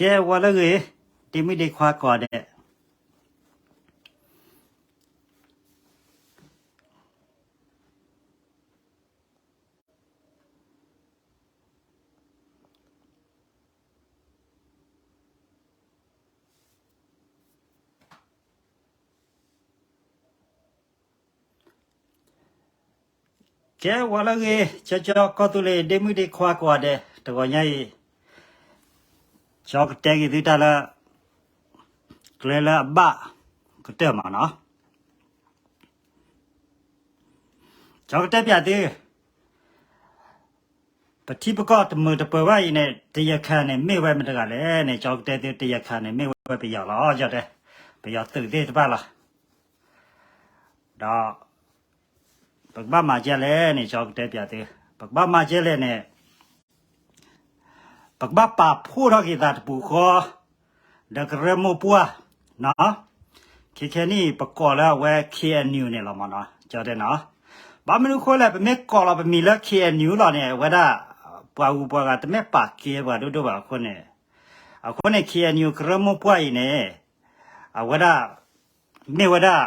ကဲဝီၤလၢဂ့ၤ, ဒ့မုၣ်ဒ့ခွါကိးဂၤဒဲး. ကဲဝီၤလၢဂ့ၤ, ကၠီကၠီကီၢ်သူလ့ၤ ဒ့မုၣ်ဒ့ခွါကိးဂၤဒဲး, တဂီၤညါအံၤ ကၠီကတဲက့ၤသုတၢ်လၢ ကျဲလၢအဘၣ်ကတၢၢ်မးနီၤ. ကၠီကတဲပၠးသု, ပထံပကီၢ်တမုာ်တပၢၤဘၣ်အံၤန့ၣ် တရခၢၣ်န့ၣ် မ့ၢ်ဝဲမတၤတဂၤလဲၣ်န့ၣ် ကၠီကတဲသု တရခၢၣ်န့ၣ် မ့ၢ်ဝဲပယီၤလီၤ ကၠီတဲ, ပယီၤသုးသ့ၣ်တဖၣ်လီၤ. ဒီး ပကဘၣ်မၤကဲလဲၣ်န့ၣ် ကၠီကတဲပၠးသု, ပကဘၣ်မၤကဲလဲၣ်န့ၣ် ပကဘၣ်ပာ်ဖှိၣ်ထီၣ်က့ၤသးတပူၤဃီ ဒီးကရၢမိၢ်ပှၢ်နီၤ. ခဲခဲနံၣ် ပကိးလၢအဝဲ ခ့ၣ်အဲၣ်ယူၣ် န့ၣ်လီၤမးနီၤ ကၠီတဲနီၤ. ဘၣ်မနုၤဃိလဲၣ် ပမ့ၢ်ကိးလီၤပမံၤလၢ ခ့ၣ်အဲၣ်ယူၣ် လီၤန့ၣ် အဝဲဒၣ် ပှၤဂုၤပှၤဂၤတမ့ၢ်ပာ်ကဲပှၤဒိၣ်ဒိၣ်ဘၣ်အဃိန့ၣ်, အဃိန့ၣ် ခ့ၣ်အဲၣ်ယူၣ် ကရၢမိၢ်ပှၢ်အံၤန့ၣ် အဝဲဒၣ် မ့ၢ်ဝဲဒၣ်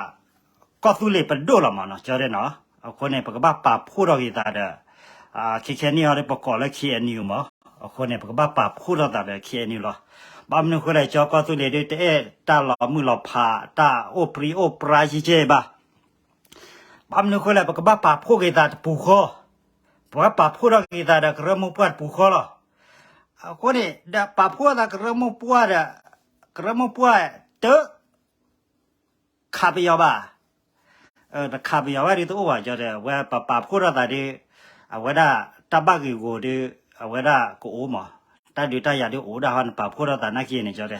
ကီၢ်သူလ့ၤပဒိၣ်လီၤမးနီၤ ကၠီတဲနီၤ. အဃိန့ၣ် ပကဘၣ်ပာ်ဖှိၣ်ထီၣ်က့ၤသးဒီး ခဲခဲနံၣ်အံၤဒီး ပကိးလၢ ခ့ၣ်အဲၣ်ယူၣ် မး, အဃိန့ၣ် ပကဘၣ်ပာ်ဖှိၣ်ထီၣ်သးဒီး ခ့ၣ်အဲၣ်ယူၣ် လီၤ. ဘၣ်မနုၤဃိလဲၣ် ကၠီကီၢ်သူလ့ၤဒုး တအဲၣ်တၢ်လီၤမုၢ်လီၤဖး တၢ်အိၣ်ပြံအိၣ်ပြါယဲၢ်ယဲၢ်ဘၣ်. ဘၣ်မနုၤဃိလဲၣ် ပကဘၣ်ပာ်ဖှိၣ်က့ၤသးတပူၤဃီ, ပကဘၣ်ပာ်ဖှိၣ်ထီၣ်က့ၤသးဒီး ကရၢမိၢ်ပှၢ်တပူၤဃီလီၤ. အဃိန့ၣ် ဒီးပာ်ဖှိၣ်သးကရၢမိၢ်ပှၢ်ဒီး ကရၢမိၢ်ပှၢ်တ ခးပယီၤဘၣ်, တခးပယီၤဘၣ်ဒုးတအိၣ်ဘၣ် ကၠီတဲ, အဝဲပပာ်ဖှိၣ်ထီၣ်သးဒုး အဝဲဒၣ်တၢ်ဘၣ်ဂ့ၢ်ဂီၤဒုး အဝဲဒၣ်ကအိၣ်မး, တၢ်ဒုးတၢ်ယၤဒုးအိၣ်ဒၣ်ဃီ နပာ်ဖှိၣ်ထီၣ်သးနာ်က့န့ၣ် ကၠီတဲ,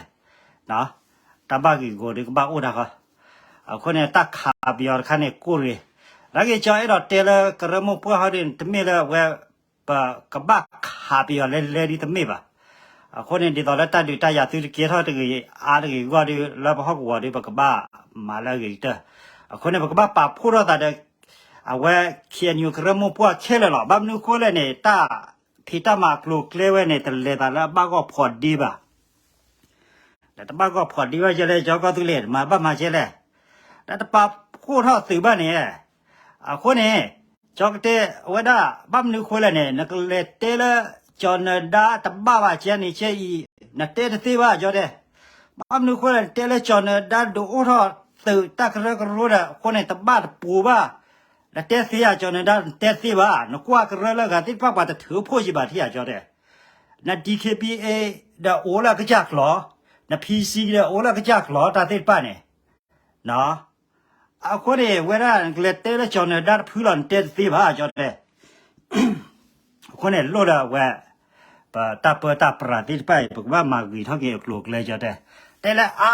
တၢ်ဘၣ်ဂ့ၢ်ဂီၤဒုးကဘၣ်အိၣ်ဒၣ်ဃီ. အဃိန့ၣ် တၢ်ခးပယီၤတခါန့ၣ် ကိၢ်ရ့ၣ်, နာ်က့ ကၠီအဲၣ်ဒိးတဲလၢကရၢမိၢ်ပှၢ်ဟီဒုး တမ့ၢ်လၢအဝဲ ပကဘၣ်ခးပယီၤလဲၤလဲၤဒုးတမ့ၢ်ဘၣ်. အဃိန့ၣ် ဒ်သိးလၢတၢ်ဒုးတၢ်ယၤသုတကဲထီၣ်တဂ့ၤအါတဂ့ၤအဂီၢ်ဒုး လၢပဟီၣ်ကဝီၤဒုး ပကဘၣ်မၤလၢအဂ့ၤကတၢၢ်. အဃိန့ၣ် ပကဘၣ်ပာ်ဖှိၣ်ထီၣ်သးဒီး အဝဲ ခ့ၣ်အဲၣ်ယူၣ် ကရၢမိၢ်ပှၢ်ခဲလၢာ်လီၤ. ဘၣ်မနုၤဃိလဲၣ်န့ၣ် တၢ်ဖံးတၢ်မၤအကျိၤအကျဲဝဲန့ၣ် တလဲၤသးလၢအဘၣ်ဂီၢ်ဖီးဒ့ဘၣ်. ဒီးတဘၣ်ဂီၢ်ဖီးဒ့ဘၣ်ကဲလဲၣ် ကၠီကီၢ်သူလ့ၤ မၤဘၣ်မၤကဲလဲၣ်, ဒီးတပာ်ဖှိၣ်ထီၣ်သုးဘၣ်န့ၣ်, အဃိန့ၣ် ကၠီကတဲဝဲဒၣ် ဘၣ်မနုၤဃိလဲၣ်န့ၣ် နကလဲၤတဲလၢ ကၠီၤနၢၤဒါတဘၣ်ဘၣ် ကဲန့ၣ်ကဲအံၤ နတဲတသ့ဘၣ် ကၠီတဲ. ဘၣ်မနုၤဃိလဲၣ် နတဲလၢကၠီၤနၢၤဒါဒုးအိၣ်ထီၣ်သုးတၢ်ကရၢကရိဒီး အဃိန့ၣ် တဘၣ်တပူၤဘၣ်, နတဲသ့ဧါ ကၠီၤနၢၤဒါ နတဲသ့ဘၣ်, နကွၢ်ကရၢလၢအဂၤသ့ၣ်တဖၣ်ပှၤတထုးဖှိၣ်ယံၤဘၣ်ထံၣ်ဧါ ကၠီတဲ. န DKBA ဒီးအိၣ်လၢအကစၢ်ကျိာ်, န PC ဒီးအိၣ်လၢအကစၢ်ကျိာ် တၢ်သ့ၣ်တဖၣ်န့ၣ် အဃိန့ၣ် ဝဲဒၣ်နကလဲၤတဲလၢကၠီၤနၢၤဒါတဖုလီၤ နတဲတသ့ဘၣ် ကၠီတဲ. အဃိန့ၣ် လိၣ်ဒီးအဝဲ ပတၢ်ပၢတၢ်ပြးသ့ၣ်တဖၣ်အံၤ ပကဘၣ်မၤဂ့ၤထီၣ်က့ၤအကျိၤအကျဲ ကၠီတဲ. တဲလၢအါ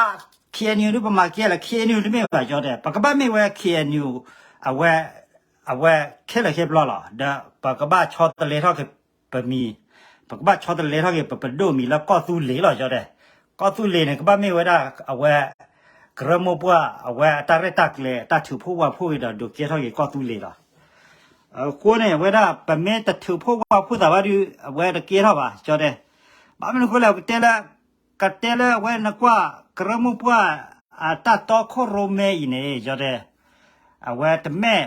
ခ့ၣ်အဲၣ်ယူၣ် ဒုးပမၤကဲလၢ ခ့ၣ်အဲၣ်ယူၣ် တမ့ၢ်ဘၣ် ကၠီတဲ, ပကဘၣ်မ့ၢ်ဝဲ ခ့ၣ်အဲၣ်ယူၣ် အဝဲ အဝဲခဲလၢာ်ခဲပျီလီၤ. ဒီးပကဘၣ်ဆီတလဲထီၣ်က့ၤပမံၤ, ပကဘၣ်ဆီတလဲထီၣ်က့ၤ ပပဒိၣ်မံၤလၢကီၢ်သူလ့ၤလီၤ ကၠီတဲ. ကီၢ်သူလ့ၤန့ၣ် ကဘၣ်မ့ၢ်ဝဲဒၣ်အဝဲ ကရၢမိၢ်ပှၢ် အဝဲအတၢ်ရဲၣ်တၢ်ကျဲၤ တၢ်ထုးဖှိၣ်ဝၣ်ဖှိၣ်က့ၤဒီး ဒုးကဲထီၣ်က့ၤကီၢ်သူလ့ၤလီၤ. အဃိန့ၣ် ဝဲဒၣ် ပမ့ၢ်တထုးဖှိၣ်ဝၣ်ဖှိၣ်သးဘၣ်ဒုး အဝဲတကဲထီၣ်ဘၣ် ကၠီတဲ. ဘၣ်မနုၤအဃိလဲၣ် ကတဲလၢ ကတဲလၢအဝဲနကွၢ် ကရၢမိၢ်ပှၢ် အတၢ်တီခိၣ်ရိၣ်မဲအံၤန့ၣ် ကၠီတဲ, အဝဲတမ့ၢ်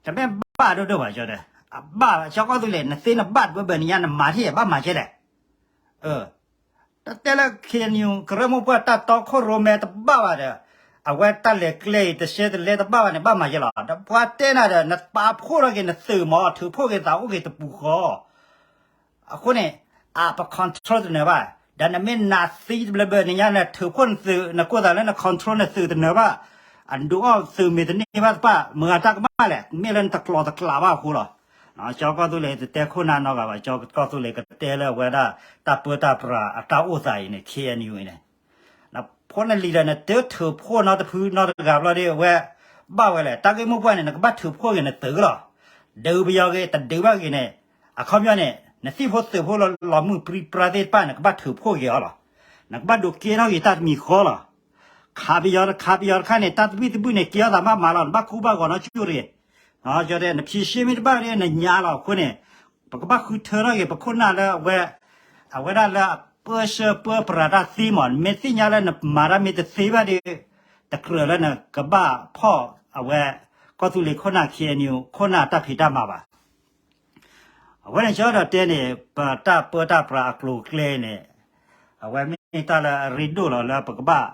တမ့ၢ်ဘၣ်ဒိၣ်ဒိၣ်ဘၣ် ကၠီတဲ. အဘၣ် ကၠီကီၢ်သူလ့ၤ နသ့နဘၣ်တဘၢဘၢနံၤညါ နမၤထံၣ်ဘၣ်မၤကဲလဲၣ်. တတဲလၢ ခ့ၣ်အဲၣ်ယူၣ် ကရၢမိၢ်ပှၢ် တၢ်တီခိၣ်ရိၣ်မဲတဘၣ်ဘၣ်ဒီး အဝဲတၢ်လဲၤကျဲအံၤ တရှဲတလဲတဘၣ်ဘၣ်န့ၣ် ဘၣ်မၤကဲလီၤ. ဒီးပှၤတဲနၤဒီး နပာ်ဖှိၣ်ထီၣ်က့ၤနသုးမး ထုးဖှိၣ်က့ၤသးအိၣ်က့ၤတပူၤဃီ အဃိန့ၣ် အပ control တနၢၤဘၣ်. ဒီးနမ့ၢ်နၤသံတဘျၢဘၢနံၤညါ နထုးဖှိၣ်နသုး နကိးသးလၢန control နသုးတနၢၤဘၣ်. အဒုးအီၣ်သုးမ့ၢ်တန့ၢ်ဘၣ်တဖၣ် မတၤတၢ်ကမၣ်လဲၣ် မ့ၢ်လၢနတကျိၤတကျးဘၣ်အဃိလီၤ. ကၠီကီၢ်သူလ့ၤတတဲခိၣ်နၢ်နီတဂၤဘၣ်, ကၠီကီၢ်သူလ့ၤကတဲလၢအဝဲဒၣ် တၢ်ပၢတၢ်ပြးအတၢ်အိၣ်သးအံၤန့ၣ် ခ့ၣ်အဲၣ်ယူၣ် အံၤန့ၣ် နဖိနလံၤဒီး နတထုးဖှိၣ်နီတဖုနီတဂၤဘျီဒီး အဝဲဘၣ်ဝဲလဲၣ်. တၢ်ဂ့ၢ်မိၢ်ပှၢ်န့ၣ် နကဘၣ်ထုးဖှိၣ်က့ၤနသုးလီၤ. ဒုးပယီၤဂ့ၤ တဒုးဘၣ်ဂ့ၤန့ၣ် အခီပညီန့ၣ် နသံၣ်ဖိသုးဖိလီၤမုၢ်ပြံပြါသ့ၣ်တဖၣ် နကဘၣ်ထုးဖှိၣ်က့ၤအီၤလီၤ. နကဘၣ်ဒုးကဲထီၣ်က့ၤတၢ်တမံၤဃီလီၤ. ခးပယီၤ ခးပယီၤတခါန့ၣ် တၢ်သဘံၣ်သဘုၣ်န့ၣ် ကဲထီၣ်သးမးမးလီၤ. နဘၣ်ကူဘၣ်ဂီၤနီကၠိတဂ့ၤ. ကၠီတဲ နဖံးရှ့မ့ၢ်တဘၣ်ဒီး နညါလီၤ. အဃိန့ၣ် ပကဘၣ်ဃုထၢထီၣ်က့ၤ ပခိၣ်နၢ်လၢအဝဲ အဝဲဒၣ်လၢ ပၢဆှၢပၢပြးတၢ်သ့မး, နမ့ၢ်သ့ၣ်ညါလၢနမၤတၢ်မ့ၢ်တသ့ဘၣ်ဒီး တကြၢးလၢနကဘၣ်ဖီၣ်အဝဲ ကီၢ်သူလ့ၤခိၣ်နၢ် ခ့ၣ်အဲၣ်ယူၣ် ခိၣ်နၢ်တၢ်ဖံးတၢ်မၤဘၣ်. အဝဲန့ၣ် ကၠီဒီးတဲန့ၣ် ပတၢ်ပၢတၢ်ပြးအကျိၤအကျဲန့ၣ် အဝဲမ့ၢ်တၢ်လၢအရ့ဒိၣ်လီၤလၢပကဘၣ်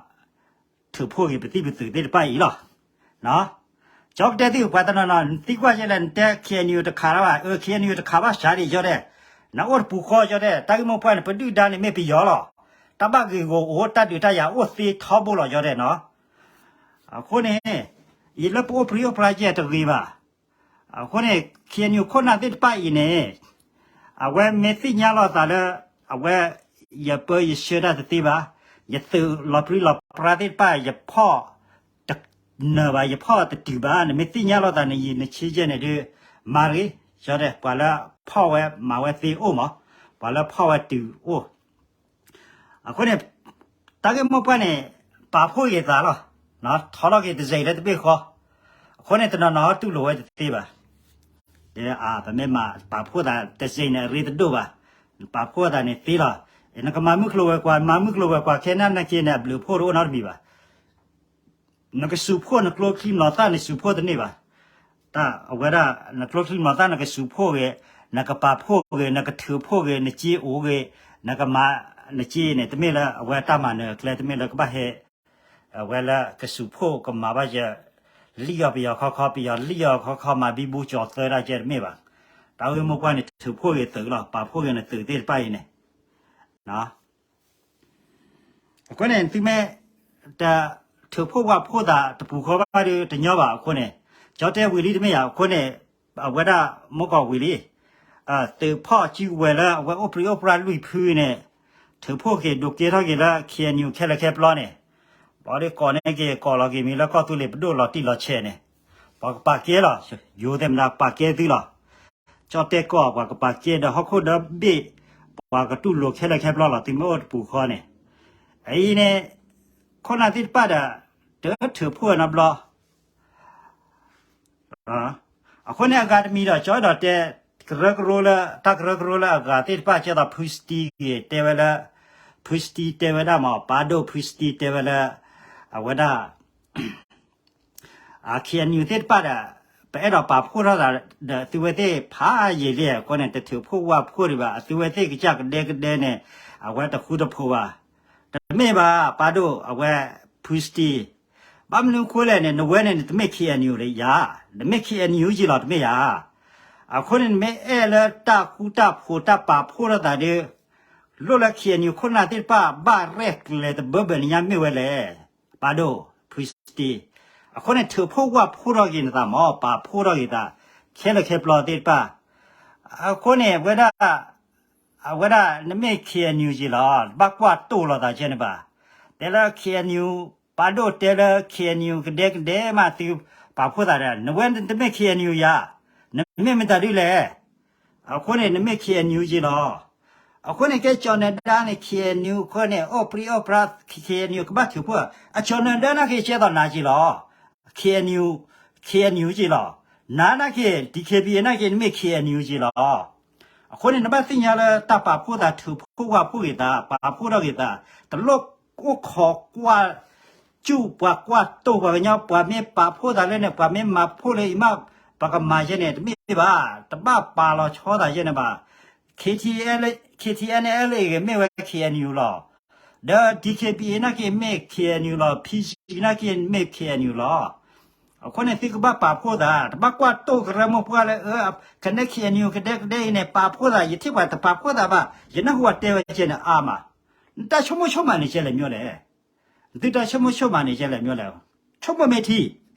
ထုးဖှိၣ်က့ၤပသံၣ်ပသုးသ့ၣ်တဖၣ်အံၤလီၤ. ကၠီကတဲသုပှၤတနီၤနီၤ နသံကွၢ်ယဲလဲၣ် နတဲ ခ့ၣ်အဲၣ်ယူၣ် တခးတၢ်ဘၣ်, အၢ ခ့ၣ်အဲၣ်ယူၣ် တခးဘၣ်စးဒံး ကၠီတဲ, နအိၣ်တပူၤဃီ ကၠီတဲ, တၢ်ဂ့ၢ်မိၢ်ပှၢ်န့ၣ် ပဒုၣ်ဒါန့ၣ်မ့ၢ်ပယီၤလီၤ. တၢ်ဘၣ်ဂ့ၢ်ဂီၢ်အိၣ် တၢ်ဒုးတၢ်ယၤအိၣ်သ့ထီဘိလီၤ ကၠီတဲနီၤ. အဃိန့ၣ် ယလၢပအိၣ်ပြံအိၣ်ပြါယဲၢ်တဂ့ၤဘၣ်. အဃိန့ၣ် ခ့ၣ်အဲၣ်ယူၣ် ခိၣ်နၢ်သ့ၣ်တဖၣ်အံၤန့ၣ် အဝဲမ့ၢ်သ့ၣ်ညါလိာ်သးလၢ အဝဲ ယပၢယဆှၢတၢ်တသ့ဘၣ်, ယသုးလီၤပြံလီၤပြါသ့ၣ်တဖၣ် ယဖီၣ် တနၢၤဘၣ် ယဖီၣ်တတုၤဘၣ်, နမ့ၢ်သ့ၣ်ညါလိာ်သး နယံာ်နဆံယဲၢ်န့ၣ်ဒုး မၤတဂ့ၤ, ကၠီတဲ, ပှၤလၢဖီၣ်ဝဲမၤဝဲသ့အိၣ်မး, ပှၤလၢဖီၣ်ဝဲတုၤအိၣ် အဃိန့ၣ် တၢ်ဂ့ၢ်မိၢ်ပှၢ်န့ၣ် ပာ်ဖှိၣ်က့ၤသးလီၤ, ထီထီၣ်က့ၤတစ့လၢတဘ့ၣ်ဃီ, အဃိန့ၣ် တနီၤနီၤတူၢ်လိာ်ဝဲတသ့ဘၣ်. ပမ့ၢ်မၤပာ်ဖှိၣ်သးတစ့န့ၣ် အရ့တဒိၣ်ဘၣ်, ပာ်ဖှိၣ်သးန့ၣ်သ့လီၤ. နကမၤမုၢ်ကျိၤဝဲၤကွာ် မၤမုၢ်ကျိၤဝဲၤကွာ် ခဲနၢ်နက့န့ၣ် အဘျုးအဖှိၣ်တအိၣ်နီတမံၤဘၣ်. နကစူးဖှိၣ်နကျိချံမျိာ်သၣ်န့ၣ် စူးဖှိၣ်တန့ၢ်ဘၣ်. တၢ်အဝဲဒၣ် နကျိချံမျိာ်သၣ် နကစူးဖှိၣ်ဂ့ၤ, နကပာ်ဖှိၣ်ဂ့ၤ, နကထုးဖှိၣ်ဂ့ၤ, နစ့အိၣ်ဂ့ၤ, နကမၤနစ့န့ၣ် တမ့ၢ်လၢအဝဲတၢ်မၤနၢၤအကျဲ တမ့ၢ်လၢကဘၣ်ဟဲ အဝဲလၢကစူးဖှိၣ်ကမၤဘၣ်ယ လံၣ်အီၤပယီၤခီခီ ပယီၤလံၣ်အီၤခီခီ မၤဘံဘူကၠီၤသၢဒၣ်ကဲတမ့ၢ်ဘၣ်. တၢ်ဂ့ၢ်မိၢ်ပှၢ်န့ၣ် ထုးဖှိၣ်ဂ့ၤသုးလီၤ, ပာ်ဖှိၣ်ဂ့ၤနသုးသ့ၣ်တဖၣ်အံၤန့ၣ် အဃိန့ၣ် သုမ့ၢ် တ ထုးဖှိၣ်ဝၣ်ဖှိၣ်သးတပူၤဃီဘၣ်ဒီးတညီဘၣ်အဃိန့ၣ်, ကၠီတဲဝံၤလံတမ့ၢ်ယၤအဃိန့ၣ်, အဝဲဒၣ်မ့ၢ်ကီၢ်ဝံၤလံ, သုးဖီၣ်စုကဝဲၤလၢအဝဲအိၣ်ပြံအိၣ်ပြါလွံၢ်ဖုန့ၣ်, ထုးဖှိၣ်က့ၤဒိးကဲထီၣ်က့ၤလၢ ခ့ၣ်အဲၣ်ယူၣ် ခဲလၢာ်ခဲပျီန့ၣ်, ဘၣ်ဒီးကိးန့ၢ်က့ၤကိးလီၤက့ၤမံၤလၢကီၢ်သူလ့ၤပဒိၣ်လီၤတံၢ်လီၤဆဲးန့ၣ်, ပှၤကပာ်ကဲလီၤ, ယိၤသဲးမတၤပာ်ကဲသုလီၤ. ကၠီတဲကီၢ် ပှၤကပာ်ကဲဒီးဟီၣ်ခိၣ်ဒီဘ့ၣ်, ပှၤကတူၢ်လိာ်ခဲလၢာ်ခဲပျီလီၤ သုမ့ၢ်အိၣ်တပူၤဃီန့ၣ်, အအံၤန့ၣ် ခိၣ်နၢ်သ့ၣ်တဖၣ်ဒီး တထုးဖှိၣ်နီတဘျီ အဃိန့ၣ်အဂၤတမံၤဒီး ကၠီဒီးတဲ ကရၢကရိလၢ တၢ်ကရၢကရိလၢအဂၤသ့ၣ်တဖၣ် ကဲသိးဖုစတံဂ့ၤ တဲဝဲလၢ ဖုစတံတဲဝဲဒၣ်မး ပၢ်ဒိၣ်ဖုစတံတဲဝဲလၢ အဝဲဒၣ် ခ့ၣ်အဲၣ်ယူၣ်သ့ၣ်တဖၣ်ဒီး ပအဲၣ်ဒိးပာ်ဖှိၣ်ထီၣ်သးဒီးသုဝဲသ့ၣ်ဖးယံာ်လံ အဃိန့ၣ် တထုးဖှိၣ်ဝၣ်ဖှိၣ်ဒံးဘၣ် အသုဝဲသ့ၣ်ကစၢ်ကဒဲကဒဲန့ၣ် အဝဲတဃူတဖိးဘၣ်. တမ့ၢ်ဘၣ် ပၢ်ဒိၣ် အဝဲ ဖုစတံ ဘၣ်မနုၤအဃိလဲၣ်န့ၣ် နဝဲန့ၣ် နတမ့ၢ် ခ့ၣ်အဲၣ်ယူၣ် ယၤ, နမ့ၢ် ခ့ၣ်အဲၣ်ယူၣ် က့လီၤ တမ့ၢ်ယၤ. အဃိန့ၣ် နမ့ၢ်အဲၣ်လၢတၢ်ဃူတၢ်ဖိးတၢ်ပာ်ဖှိၣ်ထီၣ်သးဒီး လိၣ်လၢ ခ့ၣ်အဲၣ်ယူၣ် ခိၣ်နၢ်သ့ၣ်တဖၣ် ဘၣ်ရဲၣ်ကျဲၤတဘၢဘၢၣ်နညါမ့ၢ်ဝဲလဲၣ်, ပၢ်ဒိၣ် ဖုစတံ. အဃိန့ၣ် ထုးဖှိၣ်ဝၣ်ဖှိၣ်ထီၣ်က့ၤနသးမး ပာ်ဖှိၣ်ထီၣ်က့ၤသး ခဲလၢာ်ခဲပျီသ့ၣ်တဖၣ်. အဃိန့ၣ် အဝဲဒၣ် အဝဲဒၣ် နမ့ၢ် ခ့ၣ်အဲၣ်ယူၣ် က့လီၤ ဘၣ်ကွၢ်တိၢ်လိာ်သးကဲန့ၣ်ဘၣ်. တဲလၢ ခ့ၣ်အဲၣ်ယူၣ် ပၢ်ဒိၣ်တဲလၢ ခ့ၣ်အဲၣ်ယူၣ် ကဒဲကဒဲမးသုပာ်ဖှိၣ်သးဒီး နဝဲတမ့ၢ် ခ့ၣ်အဲၣ်ယူၣ် ယၤ, နမ့ၢ်မတၤဒ်လဲၣ်. အဃိန့ၣ် နမ့ၢ် ခ့ၣ်အဲၣ်ယူၣ် က့လီၤ. အဃိန့ၣ် ကဲ ကၠီၤနၢၤဒါ န့ၣ် ခ့ၣ်အဲၣ်ယူၣ် အဃိန့ၣ် အိၣ်ပြံအိၣ်ပြါ ခ့ၣ်အဲၣ်ယူၣ် ကဘၣ်ထုးဖှိၣ်, အကၠီၤနၢၤဒါ နာ်က့ ကဲသိးနၤ က့လီၤ. ခ့ၣ်အဲၣ်ယူၣ် ခ့ၣ်အဲၣ်ယူၣ် က့လီၤ. နၤနာ်က့ ဒံၣ်ခ့ၣ်ဘံၣ် နာ်က့ နမ့ၢ် ခ့ၣ်အဲၣ်ယူၣ် က့လီၤ. အဃိန့ၣ် နဘၣ်သ့ၣ်ညါလၢတၢ်ပာ်ဖှိၣ်သး ထုးဖှိၣ်ဝၣ်ဖှိၣ်က့ၤသး ပာ်ဖှိၣ်ထီၣ်က့ၤသး, တလိၣ်အိၣ်ခိးကွၢ် စူၣ်ပှၤကွၢ်တိၢ်ပှၤကညီ ပှၤမ့ၢ်ပာ်ဖှိၣ်သးလၢန့ၣ် ပှၤမ့ၢ်မၤဖှိၣ်လၢအံၤမး ပကမၤယဲန့ၣ် တမ့ၢ်ဘၣ်, တဘၣ်ပာ်လီၤဆီသးယဲန့ၣ်ဘၣ်. ခ့ၣ်ထံၣ်အဲၣ်လ့ၣ် ခ့ၣ်ထံၣ်အဲၣ်လ့ၣ် ဂ့ၤ မ့ၢ်ဝဲ ခ့ၣ်အဲၣ်ယူၣ် လီၤ. ဒီး ဒံၣ်ခ့ၣ်ဘံၣ်အ့ နာ်က့ မ့ၢ် ခ့ၣ်အဲၣ်ယူၣ် လီၤ, ဖံၣ်စံၣ် နာ်က့ မ့ၢ် ခ့ၣ်အဲၣ်ယူၣ် လီၤ. အဃိန့ၣ် သုကဘၣ်ပာ်ဖှိၣ်သး, တဘၣ်ကွၢ်တိၢ်ကရၢမိၢ်ပှၢ်လၢ အၢ ကနဲ ခ့ၣ်အဲၣ်ယူၣ် ကဒဲကဒဲအံၤန့ၣ် ပာ်ဖှိၣ်သး, ယထံၣ်ပှၤတပာ်ဖှိၣ်သးဘၣ်, ယနၢ်ဟူပှၤတဲဝဲကဲန့ၣ်အါမး. နတၢ်ဆိကမိၣ်ဆိကမးန့ၣ် ကဲလဲၣ်မ့ၢ်လဲၣ်. နသုတၢ်ဆိကမိၣ်ဆိကမးန့ၣ် ကဲလဲၣ်မ့ၢ်လဲၣ်. ဆိကမိၣ်မ့ၢ်ထံ,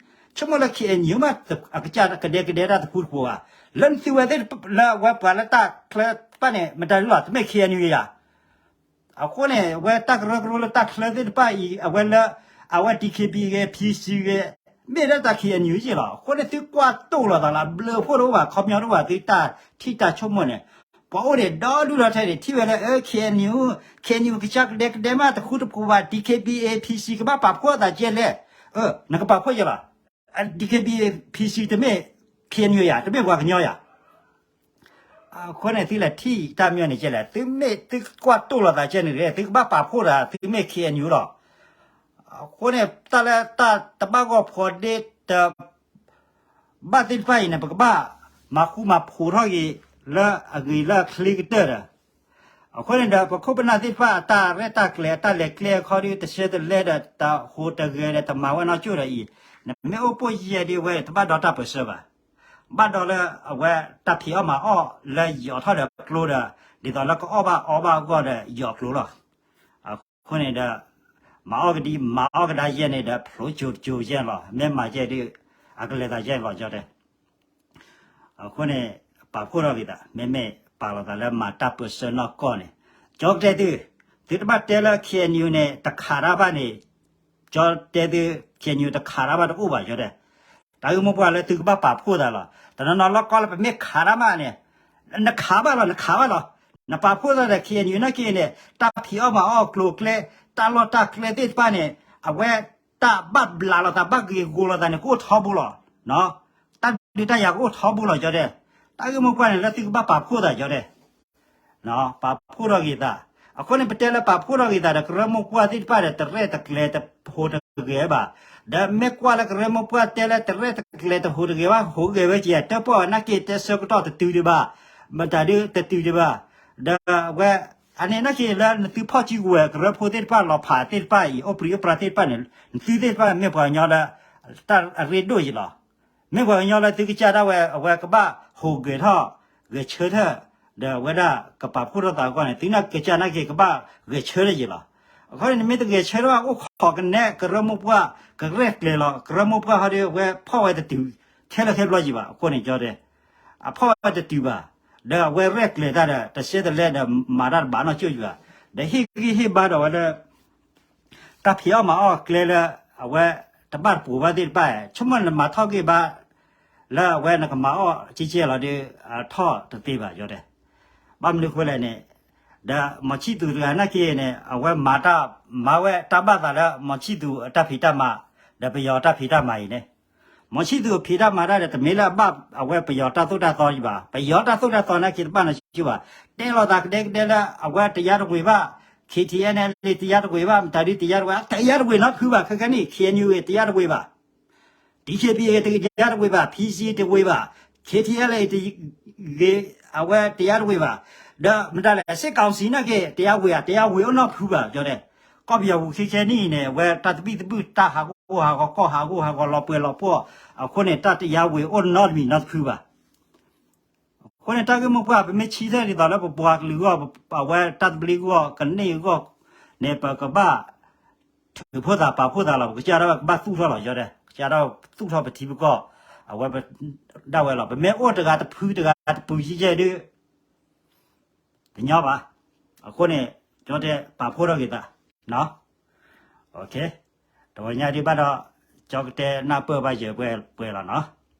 ဆိကမိၣ်လၢ ခ့ၣ်အဲၣ်ယူၣ် မ့ၢ်အကစၢ်ကဒဲကဒဲတၢ်တဃူတဖိးဘၣ်. လၢနသုဝဲသ့ၣ်လၢအဝဲပှၤလၢတၢ်ချၢတဖၣ်န့ၣ် မတၤဒ်လီၤ, တမ့ၢ် ခ့ၣ်အဲၣ်ယူၣ် ယၤ. အဃိန့ၣ် အဝဲတၢ်ကရၢကရိလၢတၢ်ချၢသ့ၣ်တဖၣ်အံၤ အဝဲလၢ အဝဲ ဒံၣ်ခ့ၣ်ဘံၣ် ဂ့ၤ ဖံၣ်စံၣ် ဂ့ၤ မ့ၢ်ဒၣ်တၢ် ခ့ၣ်အဲၣ်ယူၣ် က့လီၤ. အဃိန့ၣ် သုကွၢ်တိၢ်လိာ်သးလီၤ, ဘျၢဖိတအိၣ်ဘၣ်, ခီပညီတအိၣ်ဘၣ်, သုတၢ်ထံၣ်တၢ်ဆိကမိၣ်န့ၣ် ပှၤအိၣ်ဒံးဒီဒူၣ်ဒီထၢန့ၣ် ထံၣ်ဝဲလၢ အၢ ခ့ၣ်အဲၣ်ယူၣ်, ခ့ၣ်အဲၣ်ယူၣ် ကစၢ်ကဒဲကဒဲမး တဃူတဖိးဘၣ်, ဒံၣ်ခ့ၣ်ဘံၣ် အ့ ဖံၣ်စံၣ် ကဘၣ်ပာ်ဖှိၣ်သးကဲလဲၣ်. နကပာ်ဖှိၣ်ယဲလီၤ. ဒံၣ်ခ့ၣ်ဘံၣ် အ့ ဖံၣ်စံၣ် တမ့ၢ် ခ့ၣ်အဲၣ်ယူၣ် ယၤ, တမ့ၢ်ပှၤကညီယၤ. အဃိန့ၣ် သုလဲၤထံၣ်တၢ်မၠိၢ်န့ၣ်ကဲလဲၣ်, သုမ့ၢ်သုကွၢ်တိၢ်လိာ်သးကဲန့ၣ် သုကဘၣ်ပာ်ဖှိၣ်သး သုမ့ၢ် K N U လီၤ. အဃိန့ၣ် တၢ်လၢတၢ်တဘၣ်ဂီၢ်ဖိးဒ့တ ဘၣ်သ့ၣ်တဖၣ်အံၤန့ၣ် ပကဘၣ်မၤဃူမၤဖိးထီၣ်က့ၤ လၢအဂ့ၤလၢအချ့ကတၢၢ်ဒီး အဃိန့ၣ်ဒီး ပခိၣ်ပနၢ်သ့ၣ်တဖၣ် အတၢ်ရဲၣ်တၢ်ကျဲၤ အတၢ်လဲၤကျဲအခီဒုး တဆၢတလဲဒီး တဟူးတဂဲၤဒီး တမၤဝဲနီကၠိၣ်ဒီးအံၤ, နမ့ၢ်အိၣ်ပိၢ်ယဲၢ်ဒုး အဝဲတဘၣ်ဒီးတၢ်ပၢၢ်ဆၢဘၣ်. ဘၣ်ဒီးလၢအဝဲတၢ်ဖံးအီၣ်မၤအီၣ်လၢယီၤထီၣ်ဒီးကျိဒီး ဒ်သိးလၢကအီၣ်ဘၣ်အီဘၣ်အဂီၢ်ဒီးယီၤကျိလီၤ. အဃိန့ၣ်ဒီး မၤအီၣ်ကဒံ မၤအီၣ်ကဒါယဲၢ်န့ၣ်ဒီး ဖျိကၠိကၠိယဲၢ်လီၤ. မ့ၢ်မၤယဲၢ်ဒုး အကလဲၤသးယဲၢ်လီၤ ကၠီတဲ. အဃိန့ၣ် ပာ်ဖှိၣ်ထီၣ်က့ၤသး မ့မ့ၢ်ပာ်လီၤသးလၢမၤတၢ်ပၢၢ်ဆၢနီၢ်ကီၢ်န့ၣ်, ကၠီကတဲသု, သုတဘၣ်တဲလၢ K N U န့ၣ် တခးတၢ်ဘၣ်န့ၣ်, ကၠီတဲသု K N U တခးတၢ်ဘၣ်တအိၣ်ဘၣ် ကၠီတဲ. တၢ်ဂ့ၢ်မိၢ်ပှၢ်လၢသုကဘၣ်ပာ်ဖှိၣ်သးလီၤ. တနီၤနီၤလီၤကီလၢပမ့ၢ်ခးတၢ်ဘၣ်န့ၣ်, နခးဘၣ်လီၤ နခးဘၣ်လီၤ. နပာ်ဖှိၣ်သးဒီး K N U နာ်က့န့ၣ် တၢ်ဖံးအီၣ်မၤအီၣ်ကျိၤကျဲ, တၢ်လီၢ်တၢ်ကျဲသ့ၣ်တဖၣ်န့ၣ် အဝဲ တၢ်ဘၣ်ဘျးလိာ်သး ဘၣ်ဂ့ၤဂီၤလိာ်သးန့ၣ် ကအိၣ်ထီဘိလီၤ. တၢ်ဒုးတၢ်ယၤကအိၣ်ထီဘိလီၤ ကၠီတဲ. တၢ်ဂ့ၢ်မိၢ်ပှၢ်န့ၣ် လၢသုကဘၣ်ပာ်ဖှိၣ်သး ကၠီတဲ. ပာ်ဖှိၣ်ထီၣ်က့ၤသး. အဃိန့ၣ် ပတဲလၢပာ်ဖှိၣ်ထီၣ်က့ၤသးဒီး ကရၢမိၢ်ပှၢ်သ့ၣ်တဖၣ်ဒီး တရဲၣ်တကျဲၤတဟူးတဂဲၤဘၣ်. ဒီးမ့ၢ်ကွၢ်လၢကရၢမိၢ်ပှၢ်တဲလၢတရဲၣ်တကျဲၤတဟူးတဂဲၤဘၣ် ဟူးဂဲၤဝဲက့ၤ တၢ်ပီၢ်ဝဲနာ်က့ တဲဆၢကတီၢ်တတုၤဒံးဘၣ်, မတၤဒုတတုၤဒံးဘၣ်. ဒီးအဝဲ အန့ၣ်နာ်က့လၢနသုဖီၣ်စုကဝဲၤ ကရၢဖိသ့ၣ်တဖၣ် လီၤဖးသ့ၣ်တဖၣ်အံၤ အိၣ်ပြံၤအိၣ်ပြါသ့ၣ်တဖၣ်န့ၣ် နသုသ့ၣ်တဖၣ်မ့ၢ်ပှၤကညီလၢ တၢ်အရ့ဒိၣ်ယံၤလီၤ. မ့ၢ်ပှၤကညီလၢသုကစၢ်ဒၣ်ဝဲ အဝဲကဘၣ်ဟူးဂဲၤထီၣ် ဂဲၤဆၢထၢၣ် ဒီးအဝဲဒၣ်ကပာ်ဖှိၣ်ထီၣ်သးအဂီၢ်န့ၣ် သုနာ်ကစၢ်နာ်က့ ကဘၣ်ဂဲၤဆၢထၢၣ်ယံၤလီၤ. အဃိန့ၣ် နမ့ၢ်တဂဲၤဆၢထၢၣ်ဘၣ် အိၣ်ခိးကနဲ ကရၢမိၢ်ပှၢ် ကရဲၣ်ကျဲၤလီၤ. ကရၢမိၢ်ပှၢ်ဟီဒီး အဝဲဖီၣ်ဝဲတတုၤ ခဲလၢာ်ခဲဆ့ဘျီယံၤဘၣ်. အဃိန့ၣ် ကၠီတဲ အဖီၣ်ဝဲတတုၤဘၣ်. ဒီးအဝဲရဲၣ်ကျဲၤတၢ်ဒီး တဆၢတလဲဒီး မၤတၢ်တဘၣ်နီၢ်ကၠိၣ်ယံၤဘၣ်. ဒီးဟ့ၣ်ဂံၢ်ဟ့ၣ်ဘါဒီးဝဲလၢ တၢ်ဖံးအီၣ်မၤအီၣ်ကျဲလၢ အဝဲတဘၣ်တပှိၤဘၣ်သ့ၣ်တဖၣ် ဆိကမိၣ်နမၤထီၣ်ဂ့ၤဘၣ် လၢအဝဲနကမၤအီၣ်ကဲကဲလီၤဒီး ထီၣ်တသ့ဘၣ် ကၠီတဲ. ဘၣ်မနုၤဃိလဲၣ်န့ၣ် ဒီးမီၤဆံၣ်သူးတဂၤနာ်က့န့ၣ် အဝဲမၤတၢ် မၤဝဲတၢ်ဘၣ်သးလၢ မီၤဆံၣ်သူးအတၢ်ဖံးတၢ်မၤ ဒီးပယီၤတၢ်ဖံးတၢ်မၤအံၤန့ၣ် မီၤဆံၣ်သူးအဖံးတၢ်မၤတၢ်ဒီး တမ့ၢ်လၢအဘၣ်အဝဲပယီၤတၢ်သိၣ်တၢ်သီယံၤဘၣ်. ပယီၤတၢ်သိၣ်တၢ်သီနာ်က့တဘၣ်နီၢ်ကၠိၣ်ဘၣ်. တဲလိာ်သးကဒဲကဒဲလၢအဝဲတယါတဝ့ၤဘၣ်, K T N L တယါတဝ့ၤဘၣ်, မတၤဒုတယါတဝ့ၤ, တယါတဝ့ၤနီတဖုဘၣ်. ခဲကနံၣ် K N U တယါတဝ့ၤဘၣ်, D K B A တယါတဝ့ၤဘၣ်, P C တဝ့ၤဘၣ်, K T L A တဂ့ၤ အဝဲတယါတဝ့ၤဘၣ်. ဒီးမတၤလဲၣ် စစ်ကောင်စီနာ်က့ တယါဝ့ၤဧါ, တယါဝ့ၤအိၣ်နီတဖုဘၣ် ကၠီတဲ. ကီၢ်ပယီၤပူၤခဲခဲနံၣ်အံၤန့ၣ် အဝဲတၢ်သဘံၣ်သဘုၣ် တၢ်ဟးဂီၤဟးဂီၤ ကီၢ်ဟးဂီၤဟးဂီၤ လီၤပှဲၤလီၤပှီၢ်, အဃိန့ၣ် တၢ်တယါဝ့ၤအိၣ်နီတမံၤနီတဖုဘၣ်. အဃိန့ၣ် တၢ်ဂ့ၢ်မိၢ်ပှၢ် ပမ့ၢ်ဆံသၢဒ်သိးလၢပပှၤကလုာ်အဂီၢ် အဝဲတၢ်သဘျ့အဂီၢ် ကန့ၢ်အဂီၢ်န့ၣ် ပကဘၣ်ထုးဖှိၣ်သးပာ်ဖှိၣ်သးလီၤ. ပကစၢ်ဒၣ်ဝဲကဘၣ်သူၣ်ထီၣ်လီၤ ကၠီတဲ. ကစၢ်ဒၣ်ဝဲသူၣ်ထီၣ်ပထံပကီၢ် အဝဲဒၣ်ဝဲလီၤ. ပမ့ၢ်အိၣ်တဂၤတဖုတဂၤတပူၤယဲၢ်ယဲၢ်ဒုး တညီဘၣ်. အဃိန့ၣ် ကၠီတဲပာ်ဖှိၣ်ထီၣ်က့ၤသး တဝီညါဒုးဘၣ်ဒီး ကၠီကတဲနၢ်ပၢၢ်ဘၣ်ယဲၢ်ပှဲၤပှဲၤလီၤနီၤ.